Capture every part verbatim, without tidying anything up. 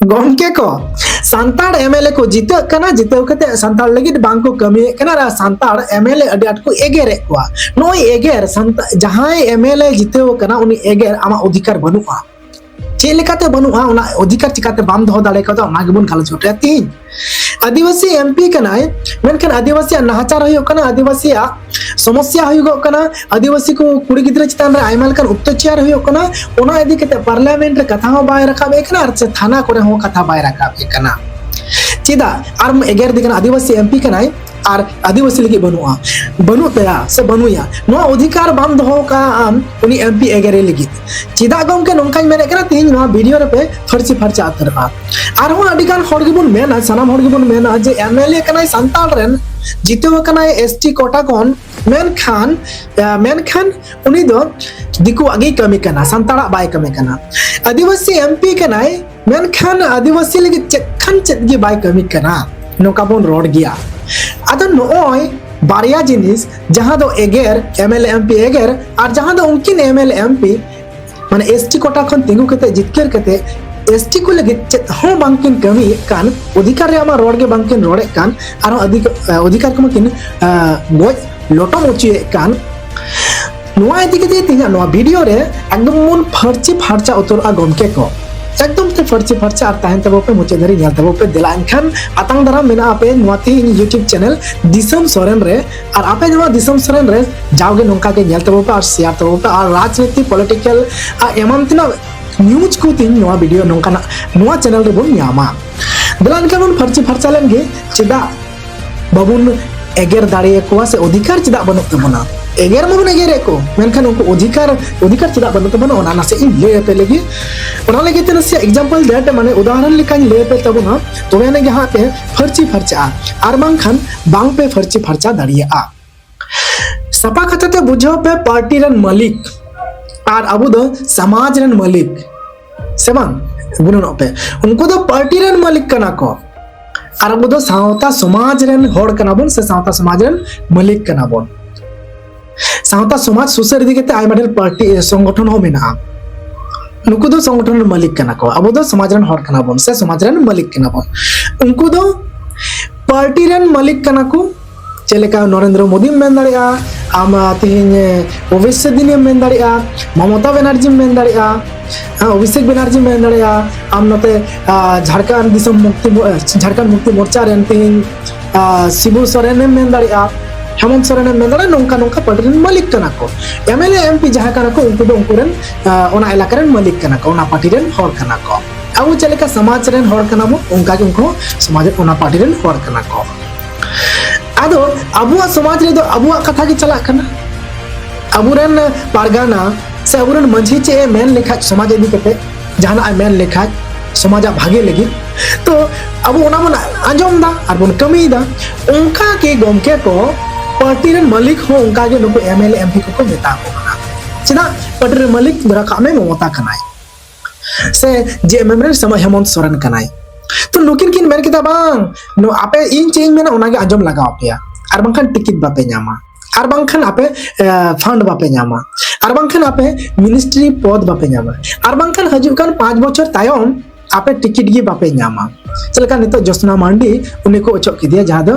ᱜᱚᱢᱠᱮ ᱠᱚ, ᱥᱟᱱᱛᱟᱲ ᱮᱢᱮᱞᱮ ᱠᱚ ᱡᱤᱛᱟᱹᱜ ᱠᱟᱱᱟ, ᱡᱤᱛᱟᱹᱣ ᱠᱟᱛᱮ ᱥᱟᱱᱛᱟᱲ ᱞᱟᱹᱜᱤᱫ ᱵᱟᱝ ᱠᱚ ᱠᱟᱹᱢᱤᱭᱮᱫ ᱠᱟᱱᱟ, ᱟᱨ ᱥᱟᱱᱛᱟᱲ ᱮᱢᱮᱞᱮ ᱟᱹᱰᱤ ᱟᱸᱴ ᱠᱚ ᱮᱜᱮᱨᱮᱫ ᱠᱚᱣᱟ᱾ ᱱᱚᱜᱼᱚᱭ ᱮᱜᱮᱨ, ᱥᱟᱱᱛᱟ-, ᱡᱟᱦᱟᱸᱭ ᱮᱢᱮᱞᱮ ᱡᱤᱛᱟᱹᱣ ᱠᱟᱱᱟ, ᱩᱱᱤ ᱮᱜᱮᱨ ᱟᱢᱟᱜ ᱚᱫᱷᱤᱠᱟᱨ ᱵᱟᱹᱱᱩᱜᱼᱟ᱾ ᱪᱮᱫ ᱞᱮᱠᱟᱛᱮ ᱵᱟᱹᱱᱩᱜᱼᱟ, ᱚᱱᱟ ᱚᱫᱷᱤᱠᱟᱨ ᱪᱤᱠᱟᱛᱮ ᱵᱟᱢ ᱫᱚᱦᱚ ᱫᱟᱲᱮ ᱠᱟᱣᱫᱟ, ᱚᱱᱟ ᱜᱮᱵᱚᱱ ᱜᱟᱞᱚᱪ ᱜᱚᱴᱟᱭᱟ ᱛᱤᱦᱤᱧ᱾ ᱟᱹᱫᱤᱵᱟᱹᱥᱤ ᱮᱢᱯᱤ ᱠᱟᱱᱟᱭ, ᱢᱮᱱᱠᱷᱟᱱ ᱟᱹᱫᱤᱵᱟᱹᱥᱤᱭᱟᱜ ᱱᱟᱦᱟᱪᱟᱨ ᱦᱩᱭᱩᱜ ᱠᱟᱱᱟ, ᱟᱹᱫᱤᱵᱟᱹᱥᱤᱭᱟᱜ ᱥᱚᱢᱚᱥᱥᱟ ᱦᱩᱭᱩᱜᱚᱜ ᱠᱟᱱᱟ, ᱟᱹᱫᱤᱵᱟᱹᱥᱤ ᱠᱚ ᱠᱩᱲᱤ ᱜᱤᱫᱽᱨᱟᱹ ᱪᱮᱛᱟᱱ ᱨᱮ ᱟᱭᱢᱟ ᱞᱮᱠᱟᱱ ᱚᱛᱛᱟᱪᱟᱨ ᱦᱩᱭᱩᱜ ᱠᱟᱱᱟ, ᱚᱱᱟ ᱤᱫᱤ ᱠᱟᱛᱮ ᱯᱟᱨᱞᱟᱢᱮᱱᱴ ᱨᱮ ᱠᱟᱛᱷᱟ ᱦᱚᱸ ᱵᱟᱭ ᱨᱟᱠᱟᱵ ᱮᱫ ᱠᱟᱱᱟ, ᱟᱨ ᱥᱮ ᱛᱷᱟᱱᱟ ᱠᱚᱨᱮ ᱦᱚᱸ ᱠᱟᱛᱷᱟ ᱵᱟᱭ ᱨᱟᱠᱟᱵ ᱮᱫ ᱠᱟᱱᱟ᱾ ᱪᱮᱫᱟᱜ? ᱟᱨ ᱮᱜᱮᱨ ᱫᱤ ᱠᱟᱱᱟ, ᱟᱹᱫᱤᱵᱟᱹᱥᱤ ᱮᱢᱯᱤ ᱠᱟᱱᱟᱭ, ᱟᱨ ᱟᱹᱫᱤᱵᱟᱹᱥᱤ ᱞᱟᱹᱜᱤᱫ ᱵᱟᱹᱱᱩᱜᱼᱟ, ᱵᱟᱹᱱᱩᱜ ᱛᱟᱭᱟ ᱥᱮ ᱵᱟᱹᱱᱩᱭᱟ, ᱱᱚᱣᱟ ᱚᱫᱷᱤᱠᱟᱨ ᱵᱟᱢ ᱫᱚᱦᱚ ᱠᱟᱜᱼᱟ ᱟᱢ ᱩᱱᱤ ᱮᱢᱯᱤ ᱮᱜᱮᱨᱮ ᱞᱟᱹᱜᱤᱫ᱾ ᱪᱮᱫᱟᱜ ᱜᱚᱢᱠᱮ ᱱᱚᱝᱠᱟᱧ ᱢᱮᱱᱮᱫ ᱠᱟᱱᱟ, ᱛᱤᱦᱤᱧ ᱱᱚᱣᱟ ᱵᱷᱤᱰᱤᱭᱳ ᱨᱮᱯᱮ ᱯᱷᱟᱹᱨᱪᱤ ᱯᱷᱟᱨᱪᱟ ᱩᱛᱟᱹᱨᱚᱜᱼᱟ᱾ ᱟᱨᱦᱚᱸ ᱟᱹᱰᱤ ᱜᱟᱱ ᱦᱚᱲ ᱜᱮᱵᱚᱱ ᱢᱮᱱᱟ, ᱥᱟᱱᱟᱢ ᱦᱚᱲ ᱜᱮᱵᱚᱱ ᱢᱮᱱᱟ ᱡᱮ ᱮᱢᱮᱞᱮ ᱠᱟᱱᱟᱭ ᱥᱟᱱᱛᱟᱲ ᱨᱮᱱ, ᱡᱤᱛᱟᱹᱣ ᱟᱠᱟᱱᱟᱭ ᱮᱥᱴᱤ ᱠᱳᱴᱟ ᱠᱷᱚᱱ, ᱢᱮᱱᱠᱷᱟᱱ, ᱮ, ᱢᱮᱱᱠᱷᱟᱱ ᱩᱱᱤ ᱫᱚ ᱫᱤᱠᱩᱣᱟᱜ ᱜᱮᱭ ᱠᱟᱹᱢᱤ ᱠᱟᱱᱟ, ᱥᱟᱱᱛᱟᱲᱟᱜ ᱵᱟᱭ ᱠᱟᱹᱢᱤ ᱠᱟᱱᱟ᱾ ᱟᱹᱫᱤᱵᱟᱹᱥᱤ ᱮᱢᱯᱤ ᱠᱟᱱᱟᱭ, ᱢᱮᱱᱠᱷᱟᱱ ᱟᱹᱫᱤᱵᱟᱹᱥᱤ ᱞᱟᱹᱜᱤᱫ ᱪᱮᱫ ᱠᱷᱟᱱ ᱪᱮᱫ ᱜᱮ ᱵᱟᱭ ᱠᱟᱹᱢᱤ ᱠᱟᱱᱟ, ᱱᱚᱝᱠᱟ ᱵᱚᱱ ᱨᱚᱲ ᱜᱮᱭᱟ᱾ ᱟᱫᱚ ᱱᱚᱜᱼᱚᱭ ᱵᱟᱨᱭᱟ ᱡᱤᱱᱤᱥ, ᱡᱟᱦᱟᱸ ᱫᱚ ᱮᱜᱮᱨ, ᱮᱢᱮᱞᱮ ᱮᱢᱯᱤ ᱮᱜᱮᱨ, ᱟᱨ ᱡᱟᱦᱟᱸ ᱫᱚ ᱩᱱᱠᱤᱱ ᱮᱢᱮᱞᱮ ᱮᱢᱯᱤ, ᱢᱟᱱᱮ, ᱮᱥᱴᱤ ᱠᱳᱴᱟ ᱠᱷᱚᱱ ᱛᱤᱸᱜᱩ ᱠᱟᱛᱮ, ᱡᱤᱛᱠᱟᱹᱨ ᱠᱟᱛᱮ, ᱮᱥᱴᱤ ᱠᱚ ᱞᱟᱹᱜᱤᱫ ᱪᱮᱫ ᱦᱚᱸ ᱵᱟᱝᱠᱤᱱ ᱠᱟᱹᱢᱤᱭᱮᱫ ᱠᱟᱱ, ᱚᱫᱷᱤᱠᱟᱨ ᱨᱮᱭᱟᱜ ᱢᱟ ᱨᱚᱲ ᱜᱮ ᱵᱟᱝᱠᱤᱱ ᱨᱚᱲᱮᱫ ᱠᱟᱱ, ᱟᱨᱦᱚᱸ ᱚᱫᱷᱤᱠ-, ᱚᱫᱷᱤᱠᱟᱨ ᱠᱚᱢᱟ ᱠᱤᱱ, ᱟ, ᱜᱚᱡ ᱞᱚᱴᱚᱢ ᱦᱚᱪᱚᱭᱮᱫ ᱠᱟᱱ᱾ ᱱᱚᱣᱟ ᱤᱫᱤ ᱠᱟᱛᱮ ᱛᱮᱦᱮᱧᱟᱜ ᱱᱚᱣᱟ ᱵᱷᱤᱰᱤᱭᱳ ᱨᱮ ᱮᱠᱫᱚᱢ ᱵᱚᱱ ᱯᱷᱟᱹᱨᱪᱤ ᱯᱷᱟᱨᱪᱟ ᱩᱛᱟᱹᱨᱚᱜᱼᱟ ᱜᱚᱢᱠᱮ ᱠᱚ᱾ ᱮᱠᱫᱚᱢ ᱛᱮ ᱯᱷᱟᱹᱨᱪᱤ ᱯᱷᱟᱨᱪᱟ ᱟᱨ ᱛᱟᱦᱮᱱ ᱛᱟᱵᱚ ᱯᱮ, ᱢᱩᱪᱟᱹᱫ ᱫᱷᱟᱹᱨᱤᱡ ᱧᱮᱞ ᱛᱟᱵᱚ ᱯᱮ᱾ ᱫᱮᱞᱟ ᱮᱱᱠᱷᱟᱱ ᱟᱛᱟᱝ ᱫᱟᱨᱟᱢ ᱢᱮᱱᱟᱜᱼᱟ ᱟᱯᱮ ᱱᱚᱣᱟ ᱛᱮᱦᱮᱧ YouTube ᱪᱮᱱᱮᱞ ᱫᱤᱥᱚᱢ ᱥᱚᱨᱮᱱ ᱨᱮ, ᱟᱨ ᱟᱯᱮ ᱱᱚᱣᱟ ᱫᱤᱥᱚᱢ ᱥᱚᱨᱮᱱ ᱨᱮ ᱡᱟᱣᱜᱮ ᱱᱚᱝᱠᱟ ᱜᱮ ᱧᱮᱞ ᱛᱟᱵᱚ ᱯᱮ ᱟᱨ ᱥᱮᱭᱟᱨ ᱛᱟᱵᱚ ᱯᱮ, ᱟᱨ ᱨᱟᱡᱽᱱᱤᱛᱤ, ᱯᱚᱞᱤᱴᱤᱠᱮᱞ ᱟᱨ ᱮᱢᱟᱱ ᱛᱮᱱᱟᱜ ᱱᱤᱭᱩᱡᱽ ᱠᱚ ᱛᱮᱦᱮᱧ ᱱᱚᱣᱟ ᱵᱷᱤᱰᱤᱭᱳ ᱱᱚᱝᱠᱟᱱᱟᱜ ᱱᱚᱣᱟ ᱪᱮᱱᱮᱞ ᱨᱮᱵᱚᱱ ᱧᱟᱢᱟ᱾ ᱫᱮᱞᱟ ᱮᱱᱠᱷᱟᱱ ᱵᱚᱱ ᱯᱷᱟᱹᱨᱪᱤ ᱯᱷᱟᱨᱪᱟ ᱞᱮᱱ ᱜᱮ, ᱪᱮᱫᱟᱜ ᱵᱟᱵᱚᱱ ᱮᱜᱮᱨ ᱫᱟᱲᱮᱭᱟᱠᱚᱣᱟ ᱥᱮ ᱚᱫᱷᱤᱠᱟᱨ ᱪᱮᱫᱟᱜ ᱵᱟᱹᱱᱩᱜ ᱛᱟᱵᱚᱱᱟ? ᱮᱜᱮᱨ ᱢᱟᱵᱚᱱ ᱮᱜᱮᱨᱮᱫ ᱠᱚ, ᱢᱮᱱᱠᱷᱟᱱ ᱩᱱᱠᱩ ᱚᱫᱷᱤᱠᱟᱨ, ᱚᱫᱷᱤᱠᱟᱨ ᱪᱮᱫᱟᱜ ᱵᱟᱹᱱᱩᱜ ᱛᱟᱵᱚᱱᱟ, ᱚᱱᱟ ᱱᱟᱥᱮ ᱤᱧ ᱞᱟᱹᱭ ᱟᱯᱮ ᱞᱟᱹᱜᱤᱫ᱾ ᱚᱱᱟ ᱞᱟᱹᱜᱤᱫ ᱛᱮ ᱱᱟᱥᱮ ᱮᱠᱡᱟᱢᱯᱚᱞ ᱫᱮᱴ, ᱢᱟᱱᱮ ᱩᱫᱟᱦᱚᱨᱚᱱ ᱞᱮᱠᱟᱧ ᱞᱟᱹᱭ ᱟᱯᱮ ᱛᱟᱵᱚᱱᱟ, ᱛᱚᱵᱮ ᱟᱹᱱᱤᱡ ᱜᱮ ᱦᱟᱸᱜ ᱯᱮ ᱯᱷᱟᱹᱨᱪᱤ ᱯᱷᱟᱨᱪᱟᱜᱼᱟ, ᱟᱨ ᱵᱟᱝᱠᱷᱟᱱ ᱵᱟᱝ ᱯᱮ ᱯᱷᱟᱹᱨᱪᱤ ᱯᱷᱟᱨᱪᱟ ᱫᱟᱲᱮᱭᱟᱜᱼᱟ᱾ ᱥᱟᱯᱷᱟ ᱠᱟᱛᱷᱟ ᱛᱮ ᱵᱩᱡᱷᱟᱹᱣ ᱯᱮ, ᱯᱟᱨᱴᱤ ᱨᱮᱱ ᱢᱟᱹᱞᱤᱠ ᱟᱨ ᱟᱵᱚ ᱫᱚ ᱥᱚᱢᱟᱡᱽ ᱨᱮᱱ ᱢᱟᱹᱞᱤᱠ, ᱥᱮ ᱵᱟᱝ? ᱜᱩᱱᱟᱹᱱᱚᱜ ᱯᱮ, ᱩᱱᱠᱩ ᱫᱚ ᱯᱟᱨᱴᱤ ᱨᱮᱱ ᱢᱟᱹᱞᱤᱠ ᱠᱟᱱᱟ ᱠᱚ, ᱟᱨ ᱟᱵᱚ ᱫᱚ ᱥᱟᱶᱛᱟ ᱥᱚᱢᱟᱡᱽ ᱨᱮᱱ ᱦᱚᱲ ᱠᱟᱱᱟ ᱵᱚᱱ ᱥᱮ ᱥᱟᱶᱛᱟ ᱥᱚᱢᱟᱡᱽ ᱨᱮᱱ ᱢᱟᱹᱞᱤᱠ ᱠᱟᱱᱟ ᱵᱚᱱ᱾ ᱥᱟᱶᱛᱟ ᱥᱚᱢᱟᱡᱽ ᱥᱩᱥᱟᱹᱨ ᱤᱫᱤ ᱠᱟᱛᱮ ᱟᱭᱢᱟ ᱰᱷᱮᱨ ᱯᱟᱨᱴᱤ, ᱥᱚᱝᱜᱚᱴᱷᱚᱱ ᱦᱚᱸ ᱢᱮᱱᱟᱜᱼᱟ᱾ ᱱᱩᱠᱩ ᱫᱚ ᱥᱚᱝᱜᱚᱴᱷᱚᱱ ᱨᱮᱱ ᱢᱟᱹᱞᱤᱠ ᱠᱟᱱᱟ ᱠᱚ᱾ ᱟᱵᱚ ᱫᱚ ᱥᱚᱢᱟᱡᱽ ᱨᱮᱱ ᱦᱚᱲ ᱠᱟᱱᱟ ᱵᱚᱱ ᱥᱮ ᱥᱚᱢᱟᱡᱽ ᱨᱮᱱ ᱢᱟᱹᱞᱤᱠ ᱠᱟᱱᱟ ᱵᱚᱱ᱾ ᱩᱱᱠᱩ ᱫᱚ ᱯᱟᱨᱴᱤ ᱨᱮᱱ ᱢᱟᱹᱞᱤᱠ ᱠᱟᱱᱟ ᱠᱚ᱾ ᱪᱮᱫ ᱞᱮᱠᱟ ᱱᱚᱨᱮᱱᱫᱨᱚ ᱢᱳᱫᱤᱢ ᱢᱮᱱ ᱫᱟᱲᱮᱭᱟᱜᱼᱟ, ᱟᱢ ᱛᱮᱦᱮᱧ ᱚᱵᱷᱤᱥᱮᱠ ᱫᱤᱱᱮᱢ ᱢᱮᱱ ᱫᱟᱲᱮᱭᱟᱜᱼᱟ, ᱢᱚᱢᱚᱛᱟ ᱵᱮᱱᱟᱨᱡᱤᱢ ᱢᱮᱱ ᱫᱟᱲᱮᱭᱟᱜᱼᱟ, ᱚᱵᱷᱤᱥᱮᱠ ᱵᱮᱱᱟᱨᱡᱤᱢ ᱢᱮᱱ ᱫᱟᱲᱮᱭᱟᱜᱼᱟ, ᱟᱢ ᱱᱚᱛᱮ ᱡᱷᱟᱲᱠᱷᱚᱸᱰ ᱫᱤᱥᱚᱢ ᱢᱩᱠᱛᱤ ᱡᱷᱟᱲᱠᱷᱚᱸᱰ ᱢᱩᱠᱛᱤ ᱢᱳᱨᱪᱟ ᱨᱮᱱ ᱛᱮᱦᱮᱧ ᱥᱤᱵᱩ ᱥᱚᱨᱮᱱᱮᱢ ᱢᱮᱱ ᱫᱟᱲᱮᱭᱟᱜᱼᱟ, ᱦᱮᱢᱚᱱᱛ ᱥᱚᱨᱮᱱᱮᱢ ᱢᱮᱱ ᱫᱟᱲᱮᱭᱟᱜᱼᱟ᱾ ᱱᱚᱝᱠᱟ ᱱᱚᱝᱠᱟ ᱯᱟᱨᱴᱤ ᱨᱮᱱ ᱢᱟᱹᱞᱤᱠ ᱠᱟᱱᱟ ᱠᱚ᱾ ᱮᱢ ᱮᱞ ᱮ ᱮᱢ ᱯᱤ ᱡᱟᱦᱟᱸᱭ ᱠᱟᱱᱟ ᱠᱚ, ᱩᱱᱠᱩ ᱫᱚ ᱩᱱᱠᱩ ᱨᱮᱱ ᱚᱱᱟ ᱮᱞᱟᱠᱟ ᱨᱮᱱ ᱢᱟᱹᱞᱤᱠ ᱠᱟᱱᱟ ᱠᱚ, ᱚᱱᱟ ᱯᱟᱨᱴᱤ ᱨᱮᱱ ᱦᱚᱲ ᱠᱟᱱᱟ ᱠᱚ᱾ ᱟᱵᱚ ᱪᱮᱫ ᱞᱮᱠᱟ ᱥᱚᱢᱟᱡᱽ ᱨᱮᱱ ᱦᱚᱲ ᱠᱟᱱᱟ ᱵᱚᱱ, ᱚᱱᱠᱟ ᱜᱮ ᱩᱱᱠᱩ ᱦᱚᱸ ᱥᱚᱢᱟᱡᱽ ᱚᱱᱟ ᱯᱟᱨᱴᱤ ᱨᱮᱱ ᱦᱚᱲ ᱠᱟᱱᱟ ᱠᱚ᱾ ᱟᱫᱚ ᱟᱵᱚᱣᱟᱜ ᱥᱚᱢᱟᱡᱽ ᱨᱮᱫᱚ ᱟᱵᱚᱣᱟᱜ ᱠᱟᱛᱷᱟ ᱜᱮ ᱪᱟᱞᱟᱜ ᱠᱟᱱᱟ᱾ ᱟᱵᱚᱨᱮᱱ ᱯᱟᱨᱜᱟᱱᱟ ᱥᱮ ᱟᱵᱚᱨᱮᱱ ᱢᱟᱹᱡᱷᱤ ᱪᱮᱫ ᱮ ᱢᱮᱱ ᱞᱮᱠᱷᱟᱡ, ᱥᱚᱢᱟᱡᱽ ᱤᱫᱤ ᱠᱟᱛᱮ ᱡᱟᱦᱟᱱᱟᱜ ᱮ ᱢᱮᱱ ᱞᱮᱠᱷᱟᱡ ᱥᱚᱢᱟᱡᱟᱜ ᱵᱷᱟᱜᱮ ᱞᱟᱹᱜᱤᱫ, ᱛᱚ ᱟᱵᱚ ᱚᱱᱟ ᱵᱚᱱ ᱟᱸᱡᱚᱢ ᱮᱫᱟ ᱟᱨ ᱵᱚᱱ ᱠᱟᱹᱢᱤᱭᱮᱫᱟ᱾ ᱚᱱᱠᱟ ᱜᱮ ᱜᱚᱢᱠᱮ ᱠᱚ, ᱯᱟᱨᱴᱤ ᱨᱮᱱ ᱢᱟᱹᱞᱤᱠ ᱦᱚᱸ ᱚᱱᱠᱟ ᱜᱮ ᱱᱩᱠᱩ ᱮᱢ ᱮᱞ ᱮ ᱮᱢ ᱯᱤ ᱠᱚᱠᱚ ᱢᱮᱛᱟ ᱠᱚ ᱠᱟᱱᱟ᱾ ᱪᱮᱫᱟᱜ? ᱯᱟᱨᱴᱤ ᱨᱮᱱ ᱢᱟᱹᱞᱤᱠ ᱫᱷᱚᱨᱟ ᱠᱟᱜ ᱢᱮ ᱢᱚᱢᱚᱛᱟ ᱠᱟᱱᱟᱭ, ᱥᱮ ᱡᱮ ᱮᱢ ᱮᱢ ᱨᱮᱱ ᱥᱟᱢᱟ ᱦᱮᱢᱚᱱᱛ ᱥᱚᱨᱮᱱ ᱠᱟᱱᱟᱭ᱾ ᱛᱚ ᱱᱩᱠᱤᱱ ᱠᱤᱱ ᱢᱮᱱ ᱠᱮᱫᱟ, "ᱵᱟᱝ, ᱱᱚ-, ᱟᱯᱮ ᱤᱧ ᱪᱮᱫ ᱤᱧ ᱢᱮᱱᱟ ᱚᱱᱟᱜᱮ ᱟᱸᱡᱚᱢ ᱞᱟᱜᱟᱣ ᱟᱯᱮᱭᱟ, ᱟᱨ ᱵᱟᱝᱠᱷᱟᱱ ᱴᱤᱠᱤᱴ ᱵᱟᱯᱮ ᱧᱟᱢᱟ, ᱟᱨ ᱵᱟᱝᱠᱷᱟᱱ ᱟᱯᱮ ᱯᱷᱟᱱᱰ ᱵᱟᱯᱮ ᱧᱟᱢᱟ, ᱟᱨ ᱵᱟᱝᱠᱷᱟᱱ ᱟᱯᱮ ᱢᱤᱱᱤᱥᱴᱨᱤ ᱯᱚᱫ ᱵᱟᱯᱮ ᱧᱟᱢᱟ, ᱟᱨ ᱵᱟᱝᱠᱷᱟᱱ ᱦᱤᱡᱩᱜ ᱠᱟᱱ ᱯᱟᱸᱪ ᱵᱚᱪᱷᱚᱨ ᱛᱟᱭᱚᱢ ᱟᱯᱮ ᱴᱤᱠᱤᱴ ᱜᱮ ᱵᱟᱯᱮ ᱧᱟᱢᱟ᱾" ᱪᱮᱫ ᱞᱮᱠᱟ ᱱᱤᱛᱚᱜ ᱡᱳᱥᱱᱟ ᱢᱟᱱᱰᱤ, ᱩᱱᱤ ᱠᱚ ᱚᱪᱚᱜ ᱠᱮᱫᱮᱭᱟ, ᱡᱟᱦᱟᱸ ᱫᱚ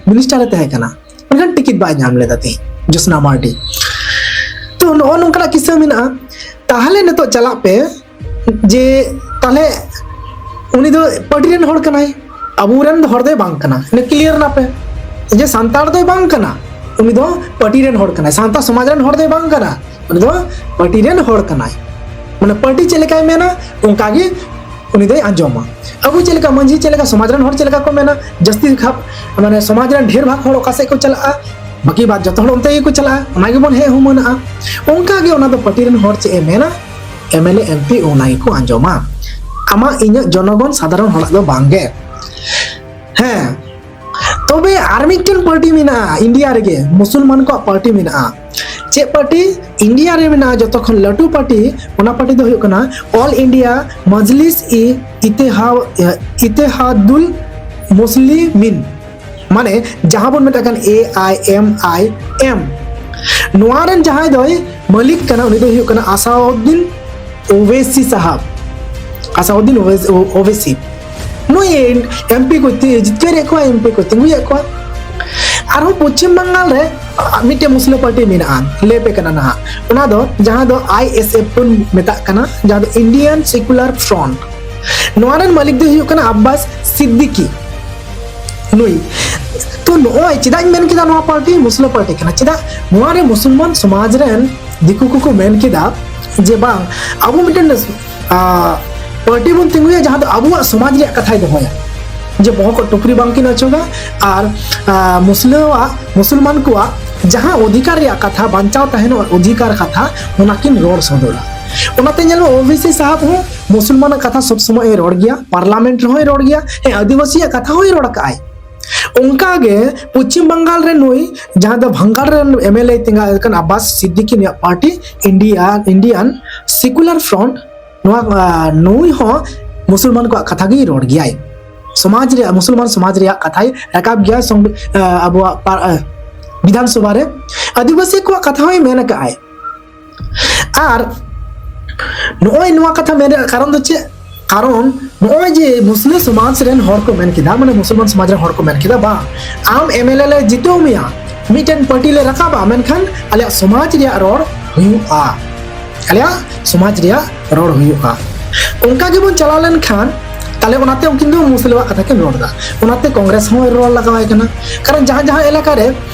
ᱢᱤᱱᱤᱥᱴᱟᱨ ᱮ ᱛᱟᱦᱮᱸ ᱠᱟᱱᱟ, ᱢᱮᱱᱠᱷᱟᱱ ᱴᱤᱠᱤᱴ ᱵᱟᱭ ᱧᱟᱢ ᱞᱮᱫᱟ ᱛᱮᱦᱮᱧ ᱡᱳᱥᱱᱟ ᱢᱟᱨᱰᱤ᱾ ᱛᱚ ᱱᱚᱜᱼᱚ ᱱᱚᱝᱠᱟᱱᱟᱜ ᱠᱤᱥᱟᱹ ᱢᱮᱱᱟᱜᱼᱟ᱾ ᱛᱟᱦᱞᱮ ᱱᱤᱛᱚᱜ ᱪᱟᱞᱟᱜ ᱯᱮ ᱡᱮ ᱛᱟᱦᱞᱮ ᱩᱱᱤ ᱫᱚ ᱯᱟᱨᱴᱤ ᱨᱮᱱ ᱦᱚᱲ ᱠᱟᱱᱟᱭ, ᱟᱵᱚᱨᱮᱱ ᱫᱚ ᱦᱚᱲ ᱫᱚᱭ ᱵᱟᱝ ᱠᱟᱱᱟ, ᱤᱱᱟᱹ ᱠᱞᱤᱭᱟᱨ ᱱᱟᱯᱮ ᱡᱮ ᱥᱟᱱᱛᱟᱲ ᱫᱚᱭ ᱵᱟᱝ ᱠᱟᱱᱟ, ᱩᱱᱤ ᱫᱚ ᱯᱟᱨᱴᱤ ᱨᱮᱱ ᱦᱚᱲ ᱠᱟᱱᱟᱭ, ᱥᱟᱱᱛᱟᱲ ᱥᱚᱢᱟᱡᱽ ᱨᱮᱱ ᱦᱚᱲ ᱫᱚᱭ ᱵᱟᱝ ᱠᱟᱱᱟ, ᱩᱱᱤ ᱫᱚ ᱯᱟᱨᱴᱤ ᱨᱮᱱ ᱦᱚᱲ ᱠᱟᱱᱟᱭ᱾ ᱢᱟᱱᱮ ᱯᱟᱨᱴᱤ ᱪᱮᱫ ᱞᱮᱠᱟᱭ ᱢᱮᱱᱟ ᱚᱱᱠᱟ ᱜᱮ ᱩᱱᱤ ᱫᱚᱭ ᱟᱸᱡᱚᱢᱟ᱾ ᱟᱵᱚ ᱪᱮᱫ ᱞᱮᱠᱟ ᱢᱟᱹᱡᱷᱤ ᱪᱮᱫ ᱞᱮᱠᱟ ᱥᱚᱢᱟᱡᱽ ᱨᱮᱱ ᱦᱚᱲ ᱪᱮᱫ ᱞᱮᱠᱟ ᱠᱚ ᱢᱮᱱᱟ, ᱡᱟᱹᱥᱛᱤ ᱵᱷᱟᱜᱽ ᱢᱟᱱᱮ ᱥᱚᱢᱟᱡᱽ ᱨᱮᱱ ᱰᱷᱮᱨ ᱵᱷᱟᱜᱽ ᱦᱚᱲ ᱚᱠᱟ ᱥᱮᱫ ᱠᱚ ᱪᱟᱞᱟᱜᱼᱟ, ᱵᱟᱹᱠᱤ ᱵᱟᱫ ᱡᱚᱛᱚ ᱦᱚᱲ ᱚᱱᱛᱮ ᱜᱮᱠᱚ ᱪᱟᱞᱟᱜᱼᱟ, ᱚᱱᱟ ᱜᱮᱵᱚᱱ ᱦᱮᱡ ᱦᱩᱢᱟᱹᱱᱟᱜᱼᱟ᱾ ᱚᱱᱠᱟ ᱜᱮ ᱚᱱᱟ ᱫᱚ ᱯᱟᱨᱴᱤ ᱨᱮᱱ ᱦᱚᱲ ᱪᱮᱫ ᱮ ᱢᱮᱱᱟ, ᱮᱢ ᱮᱞ ᱮ ᱮᱢ ᱯᱤ ᱚᱱᱟ ᱜᱮᱠᱚ ᱟᱸᱡᱚᱢᱟ, ᱟᱢᱟᱜ ᱤᱧᱟᱹᱜ ᱡᱚᱱᱚᱜᱚᱱ ᱥᱟᱫᱷᱟᱨᱚᱱ ᱦᱚᱲᱟᱜ ᱫᱚ ᱵᱟᱝ ᱜᱮ᱾ ᱦᱮᱸ, ᱛᱚᱵᱮ ᱟᱨ ᱢᱤᱫᱴᱮᱱ ᱯᱟᱨᱴᱤ ᱢᱮᱱᱟᱜᱼᱟ ᱤᱱᱰᱤᱭᱟ ᱨᱮᱜᱮ, ᱢᱩᱥᱚᱞᱢᱟᱱ ᱠᱚᱣᱟᱜ ᱯᱟᱨᱴᱤ ᱢᱮᱱᱟᱜᱼᱟ᱾ ᱪᱮᱫ ᱯᱟᱨᱴᱤ? ᱤᱱᱰᱤᱭᱟ ᱨᱮ ᱢᱮᱱᱟᱜᱼᱟ ᱡᱚᱛᱚ ᱠᱷᱚᱱ ᱞᱟᱹᱴᱩ ᱯᱟᱨᱴᱤ, ᱚᱱᱟ ᱯᱟᱨᱴᱤ ᱫᱚ ᱦᱩᱭᱩᱜ ᱠᱟᱱᱟ ᱚᱞ ᱤᱱᱰᱤᱭᱟ ᱢᱟᱡᱽᱞᱤᱥ ᱤ ᱤᱛᱮᱦᱟ-, ᱤᱛᱮᱦᱟᱫᱩᱞ ᱢᱩᱥᱞᱤᱢᱤᱱ, ᱢᱟᱱᱮ ᱡᱟᱦᱟᱸ ᱵᱚᱱ ᱢᱮᱛᱟᱜ ᱠᱟᱱ ᱮ ᱟᱭ ᱮᱢ ᱟᱭ ᱮᱢ᱾ ᱱᱚᱣᱟ ᱨᱮᱱ ᱡᱟᱦᱟᱸᱭ ᱫᱚᱭ ᱢᱟᱹᱞᱤᱠ ᱠᱟᱱᱟ, ᱩᱱᱤ ᱫᱚᱭ ᱦᱩᱭᱩᱜ ᱠᱟᱱᱟ ᱟᱥᱟᱣᱩᱫᱫᱤᱱ ᱳᱵᱮᱥᱤ ᱥᱟᱦᱟᱵ, ᱟᱥᱟᱩᱫᱫᱤᱱ ᱳᱵᱮᱥ- ᱳ- ᱳᱵᱮᱥᱤ, ᱱᱩᱭ ᱮᱢᱯᱤ ᱠᱚ ᱛᱤ- ᱡᱤᱛᱠᱟᱹᱨᱮᱫ ᱠᱚᱣᱟ, ᱮᱢᱯᱤ ᱠᱚ ᱛᱤᱸᱜᱩᱭᱮᱫ ᱠᱚᱣᱟ᱾ ᱟᱨᱦᱚᱸ ᱯᱚᱪᱷᱤᱢ ᱵᱟᱝᱜᱟᱞ ᱨᱮ ᱢᱤᱫᱴᱮᱱ ᱢᱩᱥᱞᱟᱹ ᱯᱟᱨᱴᱤ ᱢᱮᱱᱟᱜᱼᱟ, ᱞᱮᱯ ᱠᱟᱱᱟ ᱱᱟᱦᱟᱜ, ᱚᱱᱟ ᱫᱚ ᱡᱟᱦᱟᱸ ᱫᱚ ᱟᱭ ᱮᱥ ᱮᱯᱷ ᱵᱚᱱ ᱢᱮᱛᱟᱜ ᱠᱟᱱᱟ, ᱡᱟᱦᱟᱸ ᱫᱚ ᱤᱱᱰᱤᱭᱟᱱ ᱥᱮᱠᱩᱞᱟᱨ ᱯᱷᱨᱚᱱᱴ᱾ ᱱᱚᱣᱟ ᱨᱮᱱ ᱢᱟᱹᱞᱤᱠ ᱫᱚᱭ ᱦᱩᱭᱩᱜ ᱠᱟᱱᱟ ᱟᱵᱵᱟᱥ ᱥᱤᱫᱫᱤᱠᱤ᱾ ᱱᱩᱭ ᱛᱚ ᱱᱚᱜᱼᱚᱭ ᱪᱮᱫᱟᱜ ᱤᱧ ᱢᱮᱱ ᱠᱮᱫᱟ ᱱᱚᱣᱟ ᱯᱟᱨᱴᱤ ᱢᱩᱥᱞᱟᱹ ᱯᱟᱨᱴᱤ ᱠᱟᱱᱟ? ᱪᱮᱫᱟᱜ ᱱᱚᱣᱟ ᱨᱮ ᱢᱩᱥᱚᱞᱢᱟᱱ ᱥᱚᱢᱟᱡᱽ ᱨᱮᱱ ᱫᱤᱠᱩ ᱠᱚᱠᱚ ᱢᱮᱱ ᱠᱮᱫᱟ ᱡᱮ ᱵᱟᱝ, ᱟᱵᱚ ᱢᱤᱫᱴᱮᱱ ᱯᱟᱨᱴᱤ ᱵᱚᱱ ᱛᱤᱸᱜᱩᱭᱟ ᱡᱟᱦᱟᱸ ᱫᱚ ᱟᱵᱚᱣᱟᱜ ᱥᱚᱢᱟᱡᱽ ᱨᱮᱭᱟᱜ ᱠᱟᱛᱷᱟᱭ ᱫᱚᱦᱚᱭᱟ, ᱡᱮ ᱵᱚᱦᱚᱜ ᱠᱚ ᱴᱩᱯᱨᱤ ᱵᱟᱝᱠᱤᱱ ᱚᱪᱚᱜᱟ, ᱟᱨ ᱢᱩᱥᱞᱟᱹᱣᱟᱜ, ᱢᱩᱥᱚᱞᱢᱟᱱ ᱠᱚᱣᱟᱜ ᱡᱟᱦᱟᱸ ᱚᱫᱷᱤᱠᱟᱨ ᱨᱮᱭᱟᱜ ᱠᱟᱛᱷᱟ, ᱵᱟᱧᱪᱟᱣ ᱛᱟᱦᱮᱱᱚᱜ ᱚᱫᱷᱤᱠᱟᱨ ᱠᱟᱛᱷᱟ, ᱚᱱᱟᱠᱤᱱ ᱨᱚᱲ ᱥᱚᱫᱚᱨᱟ᱾ ᱚᱱᱟᱛᱮ ᱧᱮᱞ ᱢᱮ, ᱳᱵᱤᱥᱤ ᱥᱟᱦᱟᱵ ᱦᱚᱸ ᱢᱩᱥᱚᱞᱢᱟᱱᱟᱜ ᱠᱟᱛᱷᱟ ᱥᱚᱵ ᱥᱚᱢᱚᱭ ᱮ ᱨᱚᱲ ᱜᱮᱭᱟ, ᱯᱟᱨᱞᱟᱢᱮᱱᱴ ᱨᱮᱦᱚᱸᱭ ᱨᱚᱲ ᱜᱮᱭᱟ, ᱦᱮᱸ, ᱟᱹᱫᱤᱵᱟᱹᱥᱤᱭᱟᱜ ᱠᱟᱛᱷᱟ ᱦᱚᱸᱭ ᱨᱚᱲ ᱠᱟᱜᱼᱟᱭ᱾ ᱚᱱᱠᱟᱜᱮ ᱯᱚᱪᱷᱤᱢ ᱵᱟᱝᱜᱟᱞ ᱨᱮ ᱱᱩᱭ ᱡᱟᱦᱟᱸ ᱫᱚ ᱵᱷᱟᱝᱜᱟᱲ ᱨᱮᱱ ᱮᱢ ᱮᱞ ᱮ ᱛᱮᱸᱜᱟ ᱟᱠᱟᱱ ᱟᱵᱵᱟᱥ ᱥᱤᱫᱫᱤᱠᱤ, ᱱᱩᱭᱟᱜ ᱯᱟᱨᱴᱤ ᱤᱱᱰᱤᱭᱟ, ᱤᱱᱰᱤᱭᱟᱱ ᱥᱮᱠᱩᱞᱟᱨ ᱯᱷᱨᱚᱱᱴ, ᱱᱚᱣᱟ ᱱᱩᱭ ᱦᱚᱸ ᱢᱩᱥᱚᱞᱢᱟᱱ ᱠᱚᱣᱟᱜ ᱠᱟᱛᱷᱟ ᱜᱮᱭ ᱨᱚᱲ ᱜᱮᱭᱟᱭ᱾ ᱥᱚᱢᱟᱡᱽ ᱨᱮᱭᱟᱜ, ᱢᱩᱥᱚᱞᱢᱟᱱ ᱥᱚᱢᱟᱡᱽ ᱨᱮᱭᱟᱜ ᱠᱟᱛᱷᱟᱭ ᱨᱟᱠᱟᱵ ᱜᱮᱭᱟ ᱥᱚᱝ- ᱟᱵᱚᱣᱟᱜ ᱵᱤᱫᱷᱟᱱ ᱥᱚᱵᱷᱟ ᱨᱮ᱾ ᱟᱹᱫᱤᱵᱟᱹᱥᱤ ᱠᱚᱣᱟᱜ ᱠᱟᱛᱷᱟ ᱦᱚᱸᱭ ᱢᱮᱱ ᱟᱠᱟᱫᱼᱟᱭ᱾ ᱟᱨ ᱱᱚᱜᱼᱚᱭ ᱱᱚᱣᱟ ᱠᱟᱛᱷᱟ ᱢᱮᱱ ᱨᱮᱭᱟᱜ ᱠᱟᱨᱚᱱ ᱫᱚ ᱪᱮᱫ? ᱠᱟᱨᱚᱱ ᱱᱚᱜᱼᱚᱭ ᱡᱮ ᱢᱩᱥᱞᱟᱹ ᱥᱚᱢᱟᱡᱽ ᱨᱮᱱ ᱦᱚᱲ ᱠᱚ ᱢᱮᱱ ᱠᱮᱫᱟ, ᱢᱟᱱᱮ ᱢᱩᱥᱚᱞᱢᱟᱱ ᱥᱚᱢᱟᱡᱽ ᱨᱮᱱ ᱦᱚᱲ ᱠᱚ ᱢᱮᱱ ᱠᱮᱫᱟ, ᱵᱟᱝ, ᱟᱢ ᱮᱢ ᱮᱞ ᱮ ᱞᱮ ᱡᱤᱛᱟᱹᱣ ᱢᱮᱭᱟ, ᱢᱤᱫᱴᱮᱱ ᱯᱟᱨᱴᱤ ᱞᱮ ᱨᱟᱠᱟᱵᱟ, ᱢᱮᱱᱠᱷᱟᱱ ᱟᱞᱮᱭᱟᱜ ᱥᱚᱢᱟᱡᱽ ᱨᱮᱭᱟᱜ ᱨᱚᱲ ᱦᱩᱭᱩᱜᱼᱟ, ᱟᱞᱮᱭᱟᱜ ᱥᱚᱢᱟᱡᱽ ᱨᱮᱭᱟᱜ ᱨᱚᱲ ᱦᱩᱭᱩᱜᱼᱟ᱾ ᱚᱱᱠᱟ ᱜᱮᱵᱚᱱ ᱪᱟᱞᱟᱣ ᱞᱮᱱᱠᱷᱟᱱ ᱛᱟᱦᱞᱮ ᱚᱱᱟᱛᱮ ᱩᱱᱠᱤᱱ ᱫᱚ ᱢᱩᱥᱞᱟᱹᱣᱟᱜ ᱠᱟᱛᱷᱟ ᱠᱤᱱ ᱨᱚᱲ ᱮᱫᱟ, ᱚᱱᱟᱛᱮ ᱠᱚᱝᱜᱨᱮᱥ ᱦᱚᱸ ᱨᱚᱲ ᱞᱟᱜᱟᱣᱟᱭ ᱠᱟᱱᱟ᱾ ᱠᱟᱨᱚᱱ ᱡᱟᱦᱟᱸ ᱡᱟᱦᱟᱸ ᱮᱞᱟᱠᱟ ᱨᱮ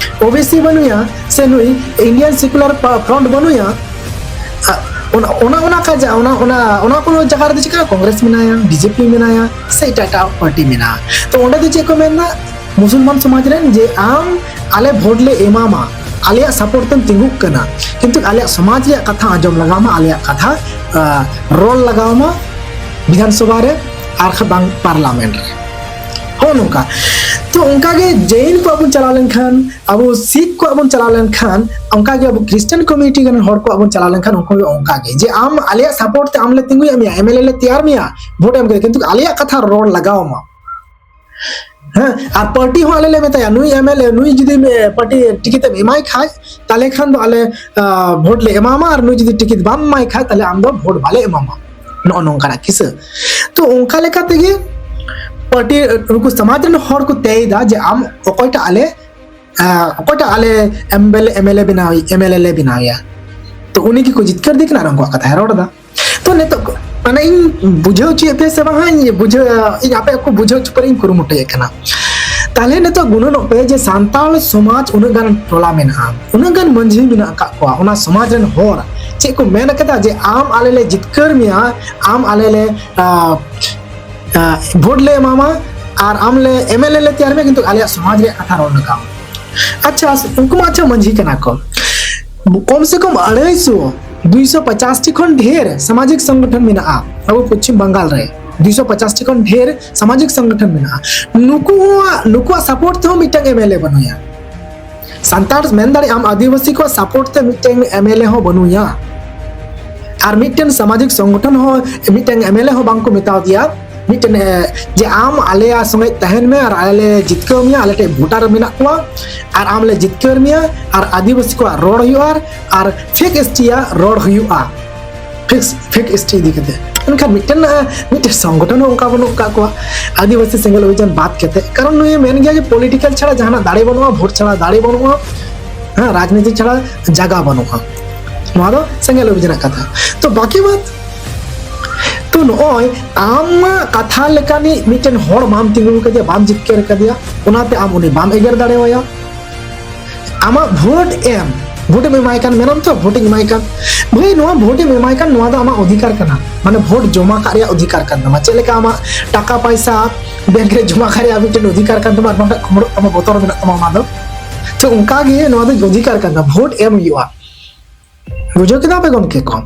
ᱳᱵᱤᱥᱤ ᱵᱟᱹᱱᱩᱭᱟ ᱥᱮ ᱱᱩᱭ ᱤᱱᱰᱤᱭᱟᱱ ᱥᱮᱠᱩᱞᱟᱨ ᱯᱷᱨᱚᱱᱴ ᱵᱟᱹᱱᱩᱭᱟ, ᱚᱱᱟ ᱚᱱᱟ ᱚᱱᱟ ᱠᱟᱡᱟ ᱚᱱᱟ ᱚᱱᱟ ᱚᱱᱟ ᱠᱚ ᱡᱟᱭᱜᱟ ᱨᱮᱫᱚ ᱪᱮᱠᱟ ᱠᱚᱝᱜᱨᱮᱥ ᱢᱮᱱᱟᱭᱟ, ᱵᱤᱡᱮᱯᱤ ᱢᱮᱱᱟᱭᱟ, ᱥᱮ ᱮᱴᱟᱜ ᱮᱴᱟᱜ ᱯᱟᱨᱴᱤ ᱢᱮᱱᱟᱜᱼᱟ᱾ ᱛᱚ ᱚᱸᱰᱮ ᱫᱚ ᱪᱮᱫ ᱠᱚ ᱢᱮᱱᱟ ᱢᱩᱥᱚᱞᱢᱟᱱ ᱥᱚᱢᱟᱡᱽ ᱨᱮᱱ, ᱡᱮ ᱟᱢ ᱟᱞᱮ ᱵᱷᱳᱴ ᱞᱮ ᱮᱢᱟᱢᱟ, ᱟᱞᱮᱭᱟᱜ ᱥᱟᱯᱳᱨᱴ ᱛᱮᱢ ᱛᱤᱸᱜᱩᱜ ᱠᱟᱱᱟ, ᱠᱤᱱᱛᱩ ᱟᱞᱮᱭᱟᱜ ᱥᱚᱢᱟᱡᱽ ᱨᱮᱭᱟᱜ ᱠᱟᱛᱷᱟ ᱟᱸᱡᱚᱢ ᱞᱟᱜᱟᱣ ᱢᱟ, ᱟᱞᱮᱭᱟᱜ ᱠᱟᱛᱷᱟ ᱨᱚᱲ ᱞᱟᱜᱟᱣ ᱢᱟ ᱵᱤᱫᱷᱟᱱ ᱥᱚᱵᱷᱟ ᱨᱮ ᱟᱨ ᱵᱟᱝ ᱯᱟᱨᱞᱟᱢᱮᱱᱴ ᱨᱮ᱾ ᱦᱚᱸ ᱱᱚᱝᱠᱟ᱾ ᱛᱚ ᱚᱱᱠᱟᱜᱮ ᱡᱮᱭᱤᱱ ᱠᱚᱣᱟᱜ ᱵᱚᱱ ᱪᱟᱞᱟᱣ ᱞᱮᱱᱠᱷᱟᱱ, ᱟᱵᱚ ᱥᱤᱠᱷ ᱠᱚᱣᱟᱜ ᱵᱚᱱ ᱪᱟᱞᱟᱣ ᱞᱮᱱᱠᱷᱟᱱ ᱚᱱᱠᱟᱜᱮ, ᱟᱵᱚ ᱠᱨᱤᱥᱪᱟᱱ ᱠᱚᱢᱤᱩᱱᱤᱴᱤ ᱨᱮᱱ ᱦᱚᱲ ᱠᱚᱣᱟᱜ ᱵᱚᱱ ᱪᱟᱞᱟᱣ ᱞᱮᱱᱠᱷᱟᱱ ᱩᱱᱠᱩ ᱜᱮ ᱚᱱᱠᱟᱜᱮ, ᱡᱮ ᱟᱢ ᱟᱞᱮᱭᱟᱜ ᱥᱟᱯᱳᱨᱴ ᱛᱮ ᱟᱢ ᱞᱮ ᱛᱤᱸᱜᱩᱭᱮᱫ ᱢᱮᱭᱟ, ᱮᱢ ᱮᱞ ᱮ ᱞᱮ ᱛᱮᱭᱟᱨ ᱢᱮᱭᱟ, ᱵᱷᱳᱴ ᱮᱢ ᱠᱟᱛᱮ, ᱠᱤᱱᱛᱩ ᱟᱞᱮᱭᱟᱜ ᱠᱟᱛᱷᱟ ᱨᱚᱲ ᱞᱟᱜᱟᱣ ᱟᱢᱟ᱾ ᱦᱮᱸ, ᱟᱨ ᱯᱟᱨᱴᱤ ᱦᱚᱸ ᱟᱞᱮ ᱞᱮ ᱢᱮᱛᱟᱭᱟ, ᱱᱩᱭ ᱮᱢᱮᱞᱮ, ᱱᱩᱭ ᱡᱩᱫᱤ ᱯᱟᱨᱴᱤ ᱴᱤᱠᱤᱴ ᱮᱢ ᱮᱢᱟᱭ ᱠᱷᱟᱡ, ᱛᱟᱦᱞᱮ ᱠᱷᱟᱱ ᱫᱚ ᱟᱞᱮ ᱟᱸ, ᱵᱷᱳᱴ ᱞᱮ ᱮᱢᱟᱢᱟ, ᱟᱨ ᱱᱩᱭ ᱡᱩᱫᱤ ᱴᱤᱠᱤᱴ ᱵᱟᱢ ᱮᱢᱟᱭ ᱠᱷᱟᱡ, ᱛᱟᱦᱞᱮ ᱟᱢ ᱫᱚ ᱵᱷᱳᱴ ᱵᱟᱞᱮ ᱮᱢᱟᱢᱟ᱾ ᱱᱚᱜᱼᱚ ᱱᱚᱝᱠᱟᱱᱟᱜ ᱠᱤᱥᱟᱹ᱾ ᱛᱚ, ᱚᱱᱠᱟ ᱞᱮᱠᱟ ᱛᱮᱜᱮ ᱯᱟᱨᱴᱤ, ᱱᱩᱠᱩ ᱥᱚᱢᱟᱡᱽ ᱨᱮᱱ ᱦᱚᱲ ᱠᱚ ᱛᱮᱭ ᱫᱟ ᱡᱮ ᱟᱢ ᱚᱠᱚᱭᱴᱟᱜ ᱟᱞᱮ, ᱟᱸ, ᱚᱠᱚᱭᱴᱟᱜ ᱟᱞᱮ ᱮᱢ ᱮᱞ ᱮ, ᱮᱢ ᱮᱞ ᱮ ᱵᱮᱱᱟᱣ, ᱮᱢ ᱮᱞ ᱮ ᱞᱮ ᱵᱮᱱᱟᱣᱮᱭᱟ᱾ ᱛᱚ, ᱩᱱᱤ ᱜᱮᱠᱚ ᱡᱤᱛᱠᱟᱹᱨ ᱫᱮ ᱠᱟᱱᱟ ᱟᱨ ᱩᱱᱠᱩᱣᱟᱜ ᱠᱟᱛᱷᱟᱭ ᱨᱚᱲ ᱮᱫᱟ᱾ ᱛᱚ, ᱱᱤᱛᱚᱜ ᱢᱟᱱᱮ ᱤᱧ ᱵᱩᱡᱷᱟᱹᱣ ᱦᱚᱪᱚᱭᱮᱫ ᱯᱮᱭᱟ ᱥᱮ ᱵᱟᱝ ᱦᱟᱸᱜ, ᱤᱧ ᱵᱩᱡᱷᱟᱹᱣ, ᱤᱧ ᱟᱯᱮ ᱠᱚ ᱵᱩᱡᱷᱟᱹᱣ ᱦᱚᱪᱚ ᱯᱟᱨᱮ ᱤᱧ ᱠᱩᱨᱩᱢᱩᱴᱩᱭᱮᱫ ᱠᱟᱱᱟ᱾ ᱛᱟᱦᱞᱮ ᱱᱤᱛᱚᱜ ᱜᱩᱱᱟᱹᱱᱚᱜ ᱯᱮ ᱡᱮ ᱥᱟᱱᱛᱟᱲ ᱥᱚᱢᱟᱡᱽ ᱩᱱᱟᱹᱜ ᱜᱟᱱ ᱴᱚᱞᱟ ᱢᱮᱱᱟᱜᱼᱟ, ᱩᱱᱟᱹᱜ ᱜᱟᱱ ᱢᱟᱹᱡᱷᱤ ᱢᱮᱱᱟᱜ ᱟᱠᱟᱫ ᱠᱚᱣᱟ, ᱚᱱᱟ ᱥᱚᱢᱟᱡᱽ ᱨᱮᱱ ᱦᱚᱲ ᱪᱮᱫ ᱠᱚ ᱢᱮᱱ ᱠᱟᱫᱟ ᱡᱮ ᱟᱢ ᱟᱞᱮ ᱞᱮ ᱡᱤᱛᱠᱟᱹᱨ ᱢᱮᱭᱟ, ᱟᱢ ᱟᱞᱮ ᱞᱮ, ᱟᱸ, ᱟᱸ, ᱵᱷᱳᱴ ᱞᱮ ᱮᱢᱟᱢᱟ ᱟᱨ ᱟᱢ ᱞᱮ ᱮᱢ ᱮᱞ ᱮ ᱞᱮ ᱛᱮᱭᱟᱨ ᱢᱮᱭᱟ, ᱠᱤᱱᱛᱩ ᱟᱞᱮᱭᱟᱜ ᱥᱚᱢᱟᱡᱽ ᱨᱮᱭᱟᱜ ᱠᱟᱛᱷᱟ ᱨᱚᱲ ᱞᱟᱜᱟᱣ᱾ ᱟᱪᱪᱷᱟ, ᱩᱱᱠᱩ ᱢᱟ ᱟᱪᱪᱷᱟ ᱢᱟᱹᱡᱷᱤ ᱠᱟᱱᱟ ᱠᱚ, ᱠᱚᱢ ᱥᱮ ᱠᱚᱢ ᱟᱹᱲᱟᱹᱭᱥᱚ, ᱫᱩᱭᱥᱚ ᱯᱚᱪᱟᱥ ᱴᱤ ᱠᱷᱚᱱ ᱰᱷᱮᱨ ᱥᱟᱢᱟᱡᱤᱠ ᱥᱚᱝᱜᱚᱴᱷᱚᱱ ᱢᱮᱱᱟᱜᱼᱟ ᱟᱵᱚ ᱯᱚᱪᱷᱤᱢ ᱵᱟᱝᱜᱟᱞ ᱨᱮ᱾ ᱫᱩᱭᱥᱚ ᱯᱚᱪᱟᱥ ᱴᱤ ᱠᱷᱚᱱ ᱰᱷᱮᱨ ᱥᱟᱢᱟᱡᱤᱠ ᱥᱚᱝᱜᱚᱴᱷᱚᱱ ᱢᱮᱱᱟᱜᱼᱟ᱾ ᱱᱩᱠᱩᱣᱟᱜ, ᱱᱩᱠᱩᱣᱟᱜ ᱥᱟᱯᱳᱨᱴ ᱛᱮᱦᱚᱸ ᱢᱤᱫᱴᱟᱝ ᱮᱢ ᱮᱞ ᱮ ᱵᱟᱹᱱᱩᱭᱟ᱾ ᱥᱟᱱᱛᱟᱲ ᱢᱮᱱ ᱫᱟᱲᱮᱭᱟᱜ ᱟᱢ, ᱟᱹᱫᱤᱵᱟᱹᱥᱤ ᱠᱚᱣᱟᱜ ᱥᱟᱯᱳᱨᱴ ᱛᱮ ᱢᱤᱫᱴᱟᱝ ᱮᱢ ᱮᱞ ᱮ ᱦᱚᱸ ᱵᱟᱹᱱᱩᱭᱟ᱾ ᱟᱨ ᱢᱤᱫᱴᱮᱱ ᱥᱟᱢᱟᱡᱤᱠ ᱥᱚᱝᱜᱚᱴᱷᱚᱱ ᱦᱚᱸ, ᱢᱤᱫᱴᱟᱝ ᱮᱢ ᱮᱞ ᱮ ᱦᱚᱸ ᱵᱟᱝ ᱠᱚ ᱢᱮᱛᱟᱣ ᱫᱮᱭᱟ ᱢᱤᱫᱴᱮᱱ, ᱮ, ᱡᱮ ᱟᱢ ᱟᱞᱮᱭᱟᱜ ᱥᱚᱸᱜᱮ ᱛᱟᱦᱮᱱ ᱢᱮ ᱟᱨ ᱟᱞᱮ ᱞᱮ ᱡᱤᱛᱠᱟᱹᱣ ᱢᱮᱭᱟ, ᱟᱞᱮ ᱴᱷᱮᱱ ᱵᱷᱳᱴᱟᱨ ᱢᱮᱱᱟᱜ ᱠᱚᱣᱟ ᱟᱨ ᱟᱢ ᱞᱮ ᱡᱤᱛᱠᱟᱹᱨ ᱢᱮᱭᱟ ᱟᱨ ᱟᱹᱫᱤᱵᱟᱹᱥᱤ ᱠᱚᱣᱟᱜ ᱨᱚᱲ ᱦᱩᱭᱩᱜᱼᱟ ᱟᱨ, ᱟᱨ ᱯᱷᱮᱠ ᱮᱥ ᱴᱤ ᱭᱟᱜ ᱨᱚᱲ ᱦᱩᱭᱩᱜᱼᱟ᱾ ᱯᱷᱮᱠ, ᱯᱷᱮᱠ ᱮᱥ ᱴᱤ ᱤᱫᱤ ᱠᱟᱛᱮ᱾ ᱢᱮᱱᱠᱷᱟᱱ ᱢᱤᱫᱴᱮᱱ, ᱮ, ᱢᱤᱫᱴᱮᱱ ᱥᱚᱝᱜᱚᱴᱷᱚᱱ ᱦᱚᱸ ᱚᱱᱠᱟ ᱵᱟᱹᱱᱩᱜ ᱟᱠᱟᱫ ᱠᱚᱣᱟ ᱟᱹᱫᱤᱵᱟᱹᱥᱤ ᱥᱮᱸᱜᱮᱞ ᱚᱵᱷᱤᱡᱟᱱ ᱵᱟᱫ ᱠᱟᱛᱮ᱾ ᱠᱟᱨᱚᱱ ᱱᱩᱭᱮ ᱢᱮᱱ ᱜᱮᱭᱟ ᱡᱮ ᱯᱚᱞᱤᱴᱤᱠᱟᱞ ᱪᱷᱟᱲᱟ ᱡᱟᱦᱟᱱᱟᱜ ᱫᱟᱲᱮ ᱵᱟᱹᱱᱩᱜᱼᱟ, ᱵᱷᱳᱴ ᱪᱷᱟᱲᱟ ᱫᱟᱲᱮ ᱵᱟᱹᱱᱩᱜᱼᱟ, ᱦᱮᱸ, ᱨᱟᱡᱽᱱᱤᱛᱤ ᱪᱷᱟᱲᱟ ᱡᱟᱜᱟ ᱵᱟᱹᱱᱩᱜᱼᱟ᱾ ᱱᱚᱣᱟ ᱫᱚ ᱥᱮᱸᱜᱮᱞ ᱚᱵᱷᱤᱡᱟᱱᱟᱜ ᱠᱟᱛᱷᱟ᱾ ᱛᱚ ᱵᱟᱠᱤ ᱵᱟᱫ, ᱛᱚ ᱱᱚᱜᱼᱚᱭ ᱟᱢᱟᱜ ᱠᱟᱛᱷᱟ ᱞᱮᱠᱟᱱᱤᱡ ᱢᱤᱫᱴᱮᱱ ᱦᱚᱲ ᱵᱟᱢ ᱛᱤᱸᱜᱩ ᱠᱟᱫᱮᱭᱟ, ᱵᱟᱢ ᱡᱤᱛᱠᱟᱹᱨ ᱠᱟᱫᱮᱭᱟ, ᱚᱱᱟᱛᱮ ᱟᱢ ᱩᱱᱤ ᱵᱟᱢ ᱮᱜᱮᱨ ᱫᱟᱲᱮᱣᱟᱭᱟ᱾ ᱟᱢᱟᱜ ᱵᱷᱳᱴ ᱮᱢ, ᱵᱷᱳᱴ ᱮᱢ ᱮᱢᱟᱭ ᱠᱟᱱ ᱢᱮᱱᱟᱢ ᱛᱚ, ᱵᱷᱳᱴ ᱤᱧ ᱮᱢᱟᱭ ᱠᱟᱱ᱾ ᱵᱷᱟᱹᱭ, ᱱᱚᱣᱟ ᱵᱷᱳᱴ ᱮᱢ ᱮᱢᱟᱭ ᱠᱟᱱ, ᱱᱚᱣᱟ ᱫᱚ ᱟᱢᱟᱜ ᱚᱫᱷᱤᱠᱟᱨ ᱠᱟᱱᱟ, ᱢᱟᱱᱮ ᱵᱷᱳᱴ ᱡᱚᱢᱟ ᱠᱟᱜ ᱨᱮᱭᱟᱜ ᱚᱫᱷᱤᱠᱟᱨ ᱠᱟᱱ ᱛᱟᱢᱟ᱾ ᱪᱮᱫ ᱞᱮᱠᱟ ᱟᱢᱟᱜ ᱴᱟᱠᱟ ᱯᱟᱭᱥᱟ ᱵᱮᱝᱠ ᱨᱮ ᱡᱚᱢᱟ ᱠᱟᱜ ᱨᱮᱭᱟᱜ ᱢᱤᱫᱴᱮᱱ ᱚᱫᱷᱤᱠᱟᱨ ᱠᱟᱱ ᱛᱟᱢᱟ, ᱟᱨ ᱵᱟᱝᱠᱷᱟᱱ ᱠᱩᱢᱵᱽᱲᱩᱜ ᱛᱟᱢᱟ, ᱵᱚᱛᱚᱨ ᱢᱮᱱᱟᱜ ᱛᱟᱢᱟ ᱚᱱᱟ ᱫᱚ᱾ ᱛᱚ ᱚᱱᱠᱟ ᱜᱮ ᱱᱚᱣᱟ ᱫᱚ ᱚᱫᱷᱤᱠᱟᱨ ᱠᱟᱱ ᱛᱟᱢᱟ, ᱵᱷᱳᱴ ᱮᱢ ᱦᱩᱭᱩᱜᱼᱟ᱾ ᱵᱩᱡᱷᱟᱹᱣ ᱠᱮᱫᱟ ᱯᱮ ᱜᱚᱢᱠᱮ ᱠᱚ?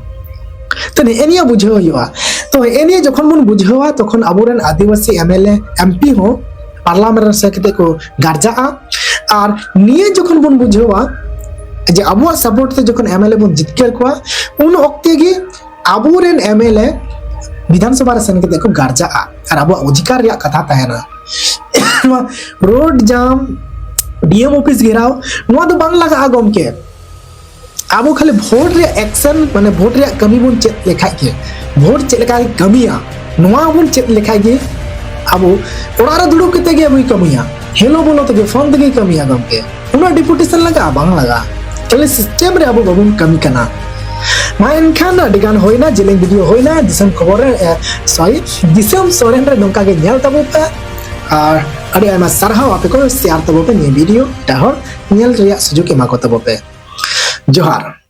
ᱛᱚ ᱱᱮᱜᱼᱮ ᱱᱤᱭᱟᱹ ᱵᱩᱡᱷᱟᱹᱣ ᱦᱩᱭᱩᱜᱼᱟ᱾ ᱛᱚ ᱱᱮᱜᱼᱮ ᱱᱤᱭᱟᱹ ᱡᱚᱠᱷᱚᱱ ᱵᱚᱱ ᱵᱩᱡᱷᱟᱹᱣᱟ, ᱛᱚᱠᱷᱚᱱ ᱟᱵᱚᱨᱮᱱ ᱟᱹᱫᱤᱵᱟᱹᱥᱤ M L A, M P ᱦᱚᱸ ᱯᱟᱨᱞᱟᱢᱮᱱᱴ ᱨᱮ ᱥᱮᱱ ᱠᱟᱛᱮ ᱠᱚ ᱜᱟᱨᱡᱟᱜᱼᱟ᱾ ᱟᱨ ᱱᱤᱭᱟᱹ ᱡᱚᱠᱷᱚᱱ ᱵᱚᱱ ᱵᱩᱡᱷᱟᱹᱣᱟ ᱡᱮ ᱟᱵᱚᱣᱟᱜ ᱥᱟᱯᱳᱨᱴ ᱛᱮ ᱡᱚᱠᱷᱚᱱ ᱮᱢ ᱮᱞ ᱮ ᱵᱚᱱ ᱡᱤᱛᱠᱟᱹᱨ ᱠᱚᱣᱟ, ᱩᱱ ᱚᱠᱛᱮ ᱜᱮ ᱟᱵᱚᱨᱮᱱ ᱮᱢ ᱮᱞ ᱮ ᱵᱤᱫᱷᱟᱱ ᱥᱚᱵᱷᱟ ᱨᱮ ᱥᱮᱱ ᱠᱟᱛᱮ ᱠᱚ ᱜᱟᱨᱡᱟᱜᱼᱟ ᱟᱨ ᱟᱵᱚᱣᱟᱜ ᱚᱫᱷᱤᱠᱟᱨ ᱨᱮᱭᱟᱜ ᱠᱟᱛᱷᱟ ᱛᱟᱦᱮᱱᱟ᱾ ᱱᱚᱣᱟ ᱨᱳᱰ ᱡᱟᱢ, ᱰᱤ ᱮᱢ ᱚᱯᱷᱤᱥ ᱜᱷᱮᱨᱟᱣ, ᱱᱚᱣᱟ ᱫᱚ ᱵᱟᱝ ᱞᱟᱜᱟᱜᱼᱟ ᱜᱚᱢᱠᱮ᱾ ᱟᱵᱚ ᱠᱷᱟᱹᱞᱤ ᱵᱷᱳᱴ ᱨᱮᱭᱟᱜ ᱮᱠᱥᱮᱱ, ᱢᱟᱱᱮ ᱵᱷᱳᱴ ᱨᱮᱭᱟᱜ ᱠᱟᱹᱢᱤ ᱵᱚᱱ ᱪᱮᱫ ᱞᱮᱠᱷᱟᱡ ᱜᱮ, ᱵᱷᱳᱴ ᱪᱮᱫ ᱞᱮᱠᱟᱭ ᱠᱟᱹᱢᱤᱭᱟ, ᱱᱚᱣᱟ ᱵᱚᱱ ᱪᱮᱫ ᱞᱮᱠᱷᱟᱡ ᱜᱮ ᱟᱵᱚ ᱚᱲᱟᱜ ᱨᱮ ᱫᱩᱲᱩᱵ ᱠᱟᱛᱮ ᱜᱮ ᱟᱵᱚᱭ ᱠᱟᱹᱢᱤᱭᱟ, ᱦᱮᱞᱳ ᱵᱚᱞᱚ ᱛᱮᱜᱮ, ᱯᱷᱳᱱ ᱛᱮᱜᱮᱭ ᱠᱟᱹᱢᱤᱭᱟ ᱜᱚᱢᱠᱮ᱾ ᱩᱱᱟᱹᱜ ᱰᱮᱯᱩᱴᱮᱥᱚᱱ ᱞᱟᱜᱟᱜᱼᱟ? ᱵᱟᱝ ᱞᱟᱜᱟᱜᱼᱟ᱾ ᱠᱷᱟᱹᱞᱤ ᱥᱤᱥᱴᱮᱢ ᱨᱮ ᱟᱵᱚ ᱵᱟᱵᱚᱱ ᱠᱟᱹᱢᱤ ᱠᱟᱱᱟ᱾ ᱢᱟ ᱮᱱᱠᱷᱟᱱ ᱟᱹᱰᱤ ᱜᱟᱱ ᱦᱩᱭᱱᱟ, ᱡᱮᱞᱮᱧ ᱵᱷᱤᱰᱤᱭᱳ ᱦᱩᱭᱱᱟ᱾ ᱫᱤᱥᱚᱢ ᱠᱷᱚᱵᱚᱨ ᱨᱮ, ᱮ, ᱥᱚᱨᱤ, ᱫᱤᱥᱚᱢ ᱥᱚᱨᱮᱱ ᱨᱮ ᱱᱚᱝᱠᱟ ᱜᱮ ᱧᱮᱞ ᱛᱟᱵᱚ ᱯᱮ᱾ ᱟᱨ ᱟᱹᱰᱤ ᱟᱭᱢᱟ ᱥᱟᱨᱦᱟᱣ ᱟᱯᱮ ᱠᱚ ᱥᱮᱭᱟᱨ ᱛᱟᱵᱚ ᱯᱮ ᱱᱤᱭᱟᱹ ᱵᱷᱤᱰᱤᱭᱳ, ᱮᱴᱟᱜ ᱦᱚᱲ ᱧᱮᱞ ᱨᱮᱭᱟᱜ ᱥᱩᱡᱳᱜᱽ ᱮᱢᱟ ᱠᱚ ᱛᱟᱵᱚ ᱯᱮ᱾ ᱡᱚᱦᱟᱨ᱾